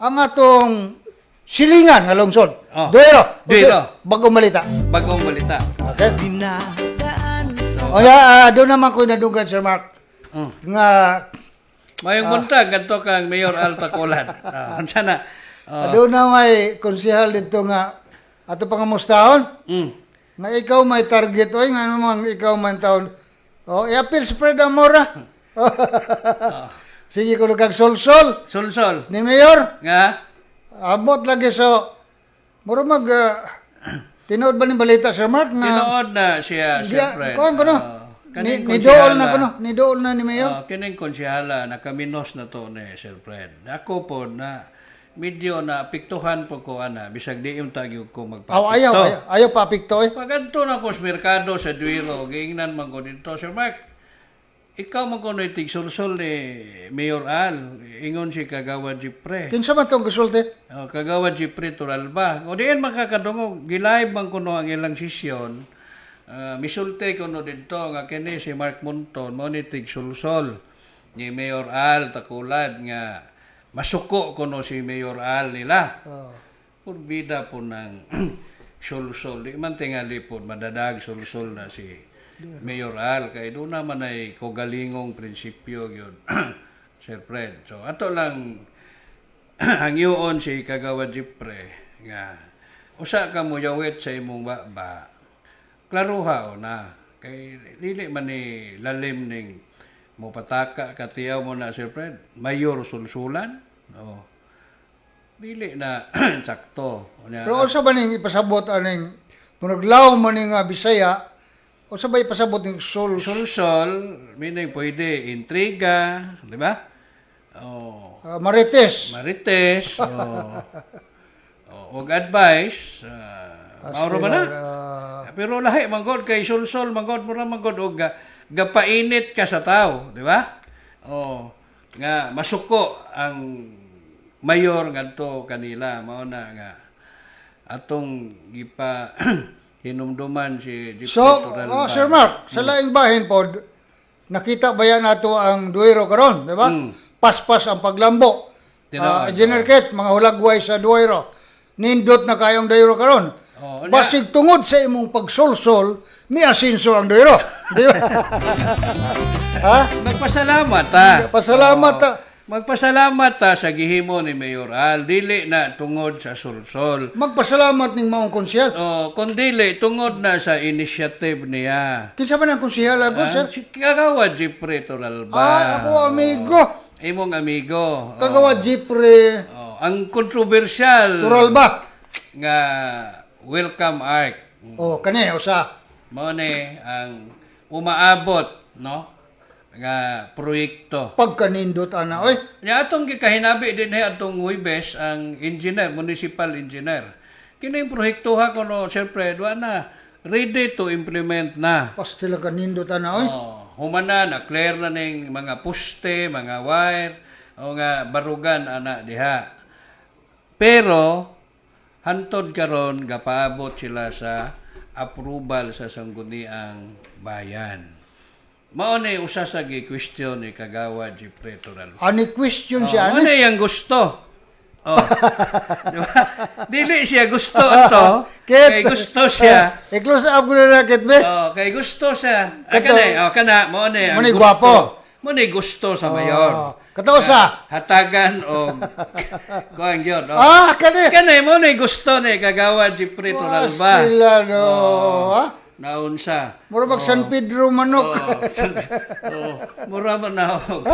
Ang atong silingan nga lungsod. Oh. Duero. Duero. Bagong balita. Bagong balita. Okay? O ya, doon naman ko nadunggan, Sir Mark. Nga Mayong buntag ngadto kang Mayor Al Taculan. Unsa na? Oh. Doon na may konsehal dito nga ato pangamustahon. Nga ikaw may target oy, nga namang ikaw man taon. Oh, i-appeal si Fred Amora. Sige ko kag solsol Sulsol ni Mayor. nga Abot lagi so mura mag tinuod ba ni balita, Sir Mark, nga tinuod na siya, Sir Fred. Kuan ko no. Oh, Ni, kaning ni dool na konsehala. ko no, ni dool na ni Mayor. Oh, kining konsehala nakaminos na to ni Sir Fred. Ako po na medyo na apektuhan po ko ana bisag di yung tagyo ko magpapikto. Aw, ayaw, ayaw, ayaw papikto eh. Pagadto na ko sa merkado sa Duero, giingnan man ko dito, "Sir Mark, ikaw man ko tig sulsol ni Mayor Al," ingon si Kagawa Jipre. Kinsa man tong gisulti? Oh, Kagawa Jipre Turalba. O diin makakadungog, gilive man kuno ang ilang sesyon. Misulti kuno didto nga kini si Mark Monton mo ni tig sulsol ni Mayor Al Takulad nga masuko kuno si Mayor Al nila. Oh. Purbida po ng sulsol. Di man tingali po, madadag sulsol na si Mayor Al. Kay doon naman ay kogalingong prinsipyo yun, Sir Fred. So, ato lang hangyoon si Kagawa Jipre nga usa ka mo yawit sa imong baba, klaruha o na. Kay dili man ni lalim ning mo pataka katiyaw mo na, Sir Fred, mayor sulsulan. Oh. Dili na sakto. Unya, Pero unsa ba ning ipasabot aning munaglaw man ning nga Bisaya? Unsa ba ipasabot ning sol? Sulsol, meaning pwede intriga, di ba? Oh, Marites? Marites, oh, oh, og advice, mauro ba na? Pero lahi man god kay sulsol man god, mura man god og gapainit ka sa tao, di ba? Oh, nga masuko ang mayor ngadto kanila, mao na nga atong gipa hinumduman si Jeffrey So, Toralba. oh, Sir Mark, sa laing bahin pod, nakita ba yan nato ang Duero karon, di ba? Paspas ang paglambo. Tinuod, Engineer Kit, mga hulagway sa Duero. Nindot na kayong Duero karon. Oh, unya. Basig tungod sa imong pagsolsol, mi asinso ang Duero. Di ba? Ha? Magpasalamat ta. Pasalamat ta. Magpasalamat ta sa gihimo ni Mayor Al. Dili na tungod sa sulsol. Magpasalamat ning maong konsehal. Oh, kundili tungod na sa initiative niya. Kinsa man ang konsehal ako, sir? Si Kagawa Jeffrey Toralba. Ah, ako amigo. Imong amigo. Kagawa Jeffrey Oh, ang kontrobersyal Turalba. nga welcome arc. Oh, kani usa. Mao ni ang umaabot no nga proyekto. Pagkanindot ana oy. Nya atong gikahinabi din atong Huwebes ang engineer, municipal engineer. Kini yung proyekto ha kuno, siyempre, wa na ready to implement na. Pastila kanindot ana oy. Oh, humana na clear na ning mga poste, mga wire o nga barugan ana diha. Pero hantod karon gapaabot sila sa approval sa Sangguniang Bayan. Mao ni usa sa gi-question ni Kagawa Jeffrey Toral. Ani question siya Oh, ani. mao ni ang gusto. Oh. Di ba? Dili siya gusto ato. Ket. Kay gusto siya. I-close up ko na na ket be. Oh, kay gusto siya. Ah, Kato- kana, oh, kana mao ni ang Mao ni gusto. gwapo. Mao ni gusto sa mayor. Oh, katawa sa. Hatagan og kuan gyud. Oh. Ah, kani. Kana mao ni gusto ni Kagawa Jeffrey Toralba. Pastila no. Ha? Naunsa. Mura bag San Pedro manok. Oh, mura man na og.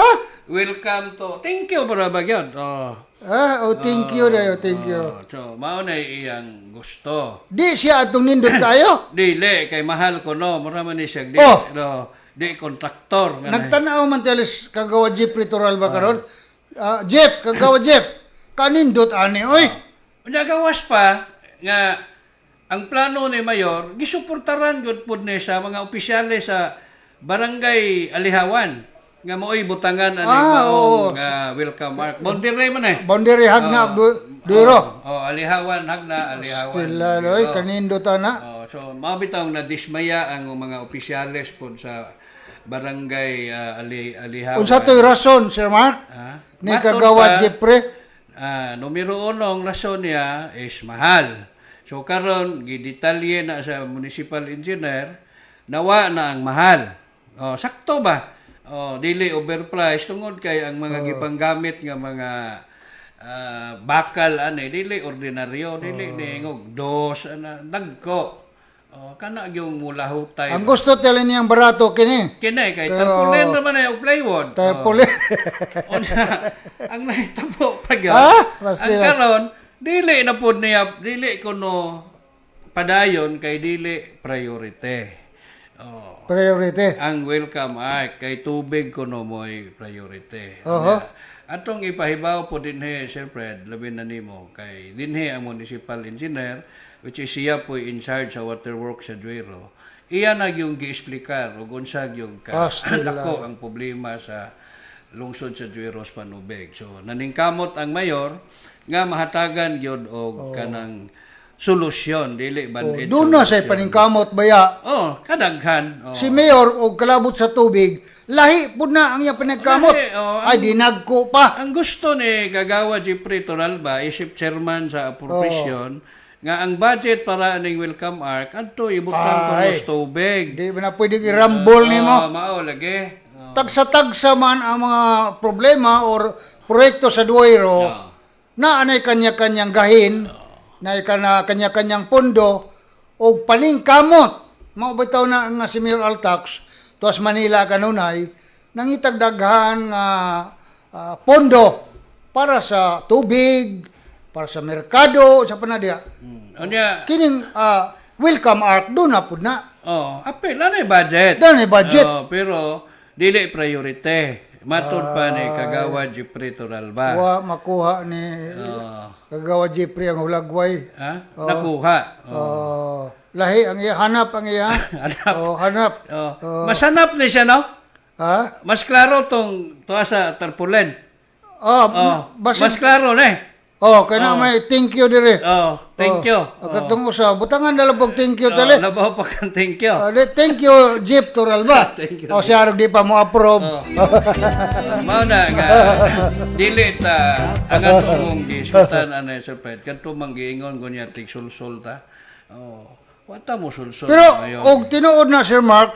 Welcome to. Thank you para ba gyud. Oh. Ah, oh, thank you dayo, thank you. Oh, so mao na iyang gusto. Di siya atong nindot kayo. Dili kay mahal ko no, mura man ni siya di Oh. no, di kontraktor nga na. Nagtanaw man talis Kagawa Jeffrey Toralba karon. Ah, Jeff, Kagawa Jeff. Kanindot ani oy. Unya gawas pa nga ang plano ni Mayor gisuportaran gyud pud ni sa mga opisyales sa Barangay Alihawan nga maoy butangan ani Ah, maong oo. nga welcome mark. Boundary man eh. Boundary hagna Duero. Oh, Alihawan hagna Alihawan. Pastila oy, kanindot ana. Oh, so mao bitaw na dismaya ang mga opisyales pod sa Barangay Ali Alihawan. Unsa to'y rason, Sir Mark? Ha? Ni Matod Kagawa pa, Jeffrey. Numero uno, ang rason niya is mahal. So karon gidetalye na sa municipal engineer, nawa na ang mahal. Oh, sakto ba? Oh, dili overpriced tungod kay ang mga gipanggamit nga mga bakal ani dili ordinaryo, dili ni dos ana dagko. Oh, kana yung mulahutay. Ang gusto tele niyang barato kini. Kini kay tarpaulin naman ay og plywood. Tarpaulin. Unya, ang nahitabo pa gyud. Ah, basta ang lang. karon dili na pod niya, dili kuno padayon kay dili priority. Oh, Priority. ang Welcome Ark kay tubig kuno mo'y priority. Oho. Unya, atong ipahibaw po dinhi, Sir Fred, labi na nimo kay dinhi ang municipal engineer, which is siya po in charge sa waterworks sa Duero. Iya na yung giexplikar ug unsa yung ka Astila. dako ang problema sa lungsod sa Duero sa panubig. So naningkamot ang mayor nga mahatagan gyud og kanang solusyon, dili band-aid. Doon na sa paningkamot baya. Oh, kadaghan. Oh. Si Mayor og kalabot sa tubig, lahi pud na ang iyang pinagkamot. Lahi, oh, Ay, dinagko pa. Ang gusto ni Kagawad Jeffrey Toralba, isip chairman sa appropriation, nga ang budget para aning Welcome Ark adto ibutang kuno Ay. sa tubig. Di ba na pwedeng irambol nimo? Oh, mao lagi. Oh. Tagsa-tagsa man ang mga problema or proyekto sa Duero, na anay kanya-kanyang gahin, na kana kanya-kanyang pondo o paningkamot. Mao bitaw na nga si Mayor Altax tuas Manila kanunay nangitag daghan nga pondo para sa tubig, para sa merkado, sa panadya. Unya, Kining Welcome Ark do na pud na. Oh, apil na budget. Doon ay budget. Oh, pero dili priority. Matud pa ni Kagawad Jeffrey Toralba. Wa makuha ni Oh. Kagawa Jeffrey ang hulagway. Ha? Nakuha. Oh. Oh, lahi ang iya, hanap ang iya. Hanap. Oh, hanap. Oh. Masanap ni siya, no? Ha? Mas klaro tong tuwa sa tarpaulin. Oh, Oh, basin. mas klaro na eh. Oh, kana may thank you dire. Oh, thank you. Oh, katong usa, butangan na lang pag thank you Oh, tali. labaw pa kang thank you. Oh, thank you Jeep Toralba. Thank you. Oh, siya arog di pa mo approve. Oh. Mao na nga dili ta ang ato mong gisgutan anay, Sir Fred, kadto mang giingon gunya tig sulsul ta. Oh, wa ta mo sulsul Pero ngayon. og tinuod na, Sir Mark,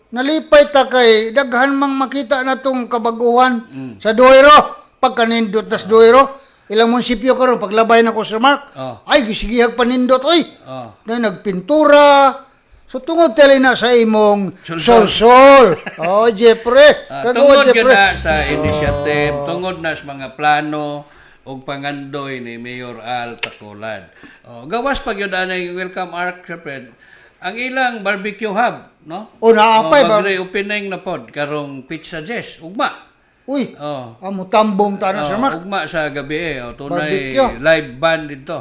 nalipay ta kay daghan mang makita na tong kabaguhan sa Duero. Pagkanindot tas Duero, ilang munisipyo karon paglabay na ko, Sir Mark. Oh. Ay gisigihag panindot oy. Oh. Na nagpintura. So tungod tali na sa imong Solsol. solsol. Oh, Jeffrey. Ah, Kagawa tungod gyud Jeffrey. na sa initiative, tungod na sa mga plano ug pangandoy ni Mayor Al Tacolad. Oh, gawas pa gyud anay Welcome Ark, Sir Fred. Ang ilang barbecue hub, no? Oh, naapay oh, ba? Magre-opening na pod karong Pizza Jess, ugma. Uy. Oh. Amo tambong ta na, Sir Oh, Mark. ugma sa gabi eh. Oh, tunay Barbecue. live band dito.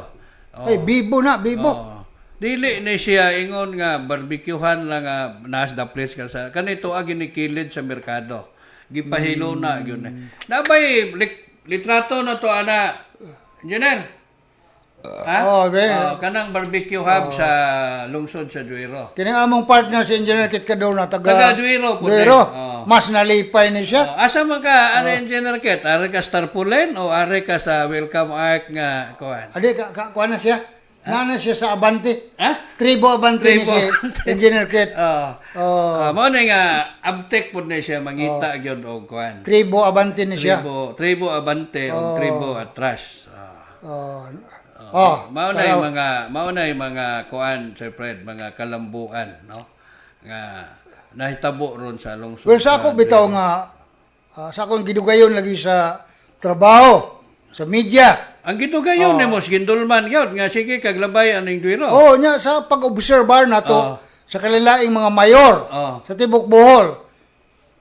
Oh. Ay bibo na, bibo. Oh. Dili ni siya ingon nga barbecuehan lang nga nas the place ka sa kanito agi ni kilid sa merkado. Gipahilo na gyud eh. Nabay litrato na to ana. Engineer. Ha? Oh, be. Oh, kanang barbecue hub sa lungsod sa Duero. Kini among partner si Engineer Kit Cadorna taga Taga Duero po Duero. din. Oh. Mas nalipay ni siya. Oh, asa man ka ana, Engineer Kit? Are ka sa tarpaulin o are ka sa Welcome Ark nga kuan? Adi ka, kuha na siya. Nana siya sa Abante. Ha? Tribo Abante ni Tribo si Abante. Engineer Kit. Oh. Oh. Ah, mao ni nga abtek pud ni siya mangita gyud og kuan. Tribo Abante ni siya. Tribo, Tribo Abante o Tribo Atras. Ah. Oh. Oh. Mao na yung mga kuan, Sir Fred, mga kalambuan, no? Nga nahitabo ron sa lungsod. Well, sa ako bitaw nga sa akong gidugayon lagi sa trabaho, sa media. Ang gidugayon nimo oh. Gindulman gyud nga sige kaglabay aning Duero. Oh, nya sa pag-obserbar nato sa kalilaing mga mayor sa tibok Bohol.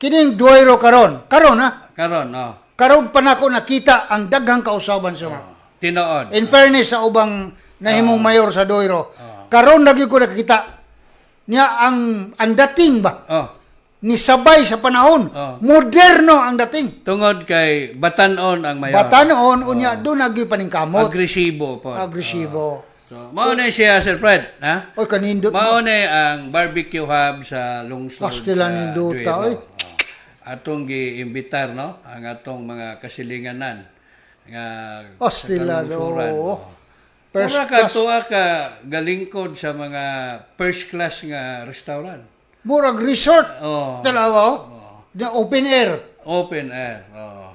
Kining Duero karon, karon ha. Karon, oh. Karon pa nako nakita ang daghang kausaban sa mga. Tinuod. In fairness sa ubang nahimong mayor sa Duero, karon lagi ko nakita niya ang dating ba ni sabay sa panahon. Moderno ang dating. Tungod kay batanon ang mayor. Batanon unya do nagi paningkamot. Agresibo po. Agresibo. So, mao na siya, Sir Fred, ha? Oy kanindot. Mao na ang barbecue hub sa lungsod Kastila sa ninduta, Duero. oy. Oh. Atong giimbitar, no, ang atong mga kasilinganan. Nga Ostila, sa kalungsuran. oo. Oh. First Mura ka tuwa ka galingkod sa mga first class nga restaurant. Murag resort. Oh, Tanawa, oh. The open air. Open air. Oh.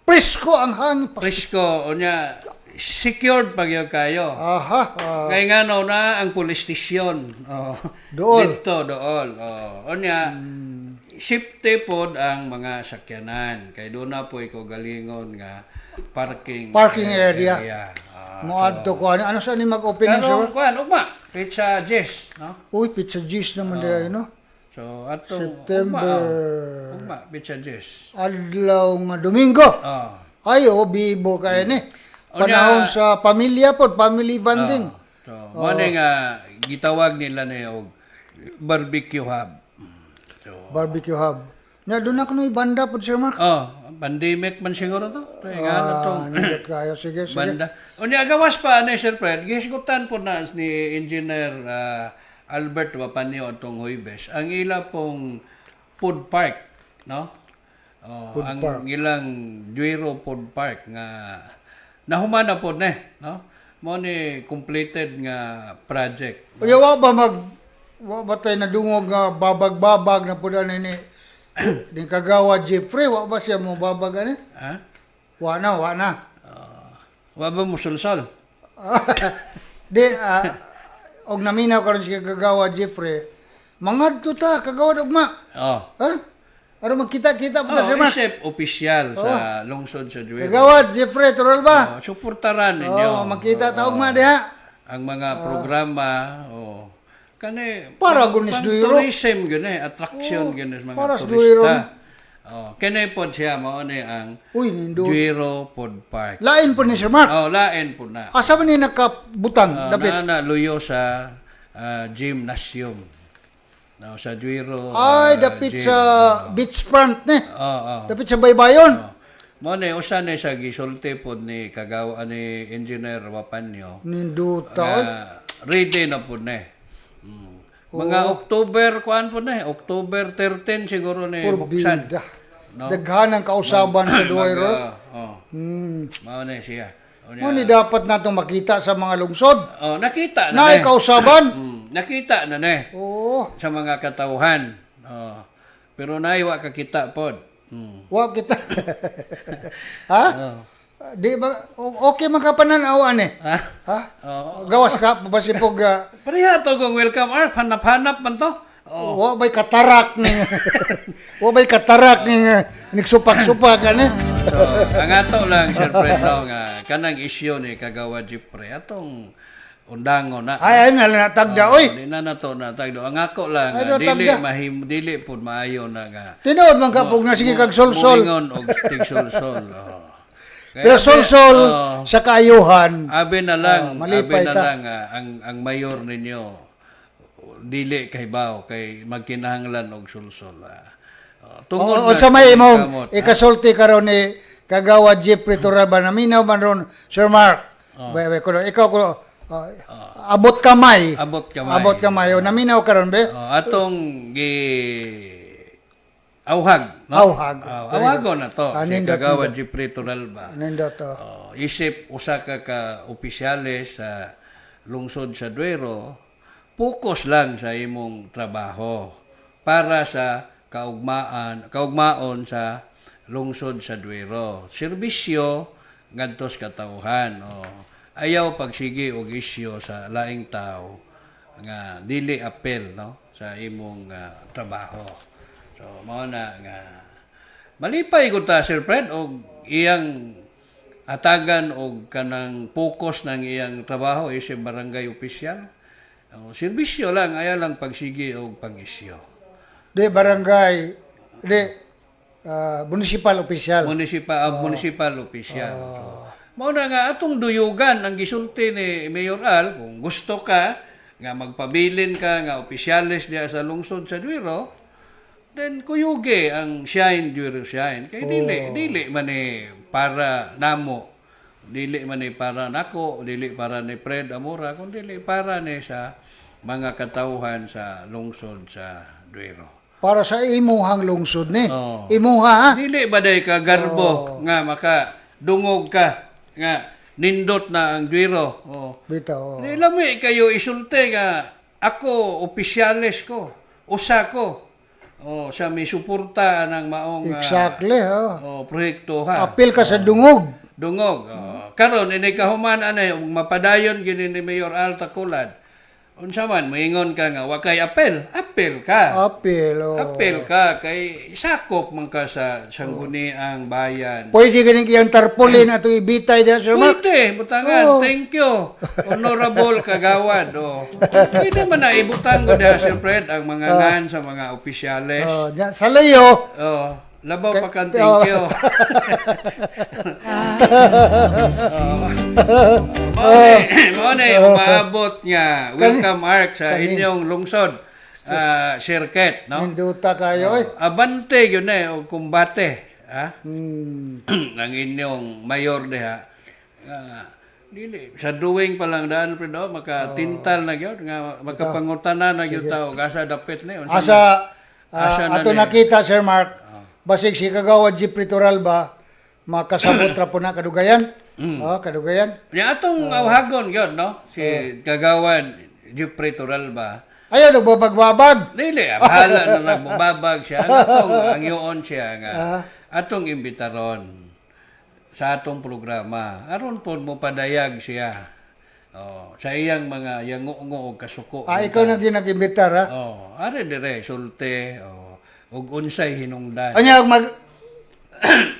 Presko ang hangin. Presko unya, secured pag yun kayo. Aha. Ah. Kay nga no na ang police station. Oh. Dool. Dito dool. Oh. Unya, safety pod ang mga sakyanan. Kay doon na po ikaw galingon nga parking Parking area. Ah. Moadto ko ano ano sa ni mag-open air, sir? Karon kuan ugma Pizza Jess, no? Uy, Pizza G's naman oh, no? So atong September. Ugma, oh. Ugma Pizza Jess. Adlaw nga Domingo. Oh. Ay, oh, bibo kay ni. Unya- Panahon sa pamilya pod, family bonding. So, mo ni nga gitawag nila ni og barbecue hub. So, Barbecue hub. Nya doon na kuno banda pod, Sir Mark. Oh, pandemic man siguro to. Kaya nga na Ah, tong nindot kayo. Sige, sige. banda. Unya gawas pa ani, Sir Fred, gihisgutan po na ni Engineer Albert Wapanio atong Huybes ang ila pong food park, no? Oh, Food ang park. ilang Duero Food Park nga nahuman na pod ne, no? Mo ni completed nga project. Unya wa ba tayo nadungog nga babag-babag na pud ani ni Kagawa Jeffrey, wa ba siya mo babag ani? Ha? Wa na, wa na. Wa ba musulsol? Di og naminaw karon si Kagawa Jeffrey. Mangadto ta Kagawa ugma. Oh. Ha? Aron magkita-kita pa ta Oh, sir Mark. isip opisyal sa lungsod sa Duero. Kagawa Jeffrey Toralba. Oh, suportaran ninyo. Oh, magkita ta ugma diha. Ang mga programa, oh, kani Para gunis Duero. Tourism gyud eh, attraction gyud sa mga para sa Duero turista. Oh, kini pod siya mao ni ang Uy, nindo. Duero Food Park. Lain po ni Sir Mark. Oh, lain po na. Asa man ni nakabutang Oh, dapit? naa na luyo sa gymnasium. No, sa Duero. Ay, dapit gym. sa beachfront ni. Oh, oh. Dapit sa baybayon. Oh. Mao ni usa ni sa gisulti pod ni Kagawa ni Engineer Wapanyo. Ninduta oy. Nga ready na po na eh. Mga October, kuan po na eh. October 13 siguro ni buksan. Purbida. Daghan ang kausaban sa Duero. Oh, mao na siya. O niya- Mo ni dapat natong makita sa mga lungsod. Oh, nakita na Na na. kausaban. Nakita na na eh, Oo. sa mga katawhan. Oh. Pero naiwa ka kita pod. Wa kita. Ha? Di ba okay man ka panan-awan eh. Ha? Ha? Oo. Gawas ka basipog Pareha to kung welcome arp, hanap-hanap man to. Oh. Wa bay katarak ning nagsupak-supak ani. So, ang ato lang, Sir Fred, no, nga kanang isyu ni Kagawa Jeffrey, atong undango na. Ay ay na tagda oy. Di na nato na tagdo. Ang ako lang, Ay, nga, dili natagda. mahim dili pud maayo na nga. Tinuod man ka pug na sige kag solsol. Muingon og tigsolsol. Oh. Kaya Pero solsol oh, sa kaayuhan. Abi na lang, Ah, malipay abi na ta. lang ang mayor ninyo dili kay baw kay magkinahanglan og sulsol. Ah. Oh, tungod O, na sa may imong kamot, ikasulti karon ni Kagawa Jeffrey Toralba naminaw man ron Sir Mark. Bay bay kuno ikaw kuno abot kamay. Abot kamay. Abot kamay. O, naminaw karon be. Oh, atong gi auhag, no? Auhag. Oh, auhago na to. Ah, Si nindot, Kagawa Jeffrey Toralba. Nindot. Oh. Oh, isip usa ka ka opisyales sa lungsod sa Duero, focus lang sa imong trabaho para sa kaugmaan, kaugmaon sa lungsod sa Duero. Serbisyo ngadto sa katawhan. Oh. Ayaw pagsige og isyu sa laing tao nga dili apel, no, sa imong trabaho. So mao na nga malipay ko ta, Sir Fred, og iyang hatagan og kanang focus ng iyang trabaho isip barangay opisyal. O, serbisyo lang, ayaw lang pagsige og pangisyo. Di barangay di municipal official. Municipal opisyal. So, mao na nga atong duyugan ang gisulti ni Mayor Al, kung gusto ka nga magpabilin ka nga opisyales diya sa lungsod sa Duero, then kuyuge ang Shine Duero Shine. Kay dili dili man ni para namo, dili man ni para nako, dili para ni Fred Amora, kun dili para ni sa mga katawhan sa lungsod sa Duero. Para sa imuhang lungsod ni. Oo. Imuha ha. Dili ba day ka garbo nga maka Dungog ka nga nindot na ang Duero. Oh. Bitaw. Oh. Di lami kayo isulte nga ako opisyales ko, usa ko. Oh, sa may suporta ng maong Exactly, oh. oh, proyekto ha. Apil ka sa dungog. Dungog. Oh. Karon ini kahuman anay ug mapadayon gini ni Mayor Al Takulad. Unsa man moingon ka nga wa kay apel, apel ka. Apil, oh. Apel ka kay sakop man ka sa sangguniang bayan. Pwede ganing iyang tarpaulin ato ibitay diha, Sir Mark. Pwede, butangan. Oh. Thank you. Honorable Kagawad. Oh. Pwede man na ibutang ko diha, Sir Fred, ang mga ngan sa mga opisyales. Oh, nya, sa layo. Oh, labaw pa kang thank you. Oh. Mao na umaabot nga welcome ark sa inyong lungsod, circuit, no? Ninduta kayo eh. Abante yun eh, og kumbate. Ha? Ang inyong mayor diha. Dili sa duwing pa lang daan pero makatintal na gyud nga makapangutana na gyud tao asa dapit ni unsa Asa Asa na ato ni? nakita, Sir Mark, basig si Kagawad Jeffrey Toralba makasabot ra po na kadugayan. Oh, kadugayan. Nya atong awhagon gyud no si Kagawad Jeffrey Toralba. Ayaw nagbabagbabag. Dili, bahala na nagbababag siya. Ang atong angyoon siya nga atong imbitaron sa atong programa. Aron po mo padayag siya. Oh, sa iyang mga yango-ngo og kasuko. Ah, ikaw na ginag-imbitar ha. Oh, are dire sulte oh, og unsay hinungdan. Anya mag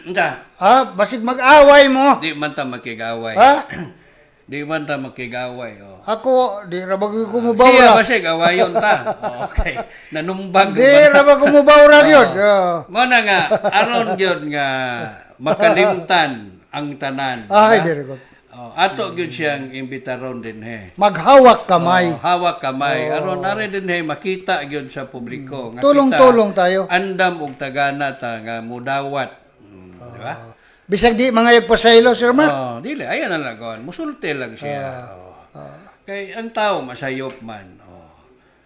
Unsa? Ha, basig mag-away mo. Di man ta makigaway. Ha? Di man ta makigaway. Oh. Ako di ra bagay ko mubaw Siya ra. basig awayon ta. Oh, okay. Nanumbag Di ra ba ko mubaw ra gyud. Oh. Mo na nga aron gyud nga makalimtan ang tanan. Ay, Ha? very good. Oh, ato gyud siyang imbitaron dinhe. Maghawak kamay. Oh, hawak kamay. Aron are dinhe makita gyud sa publiko nga Tulong-tulong kita tayo. andam og tagana ta nga mudawat. Di ba? Bisag di mangayag pasaylo, Sir Mark. Oh, dili ayan ang lagon. Musulti lang siya. Oh. Kay ang tao masayop man. Oh.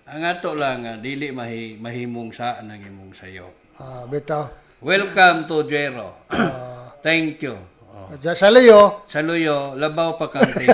Ang ato lang nga dili mahimong sa nang imong sayop. Ah, bitaw. Welcome to Jero. Thank you. Oh. Sa layo. Saluyo, labaw pa kang thank you.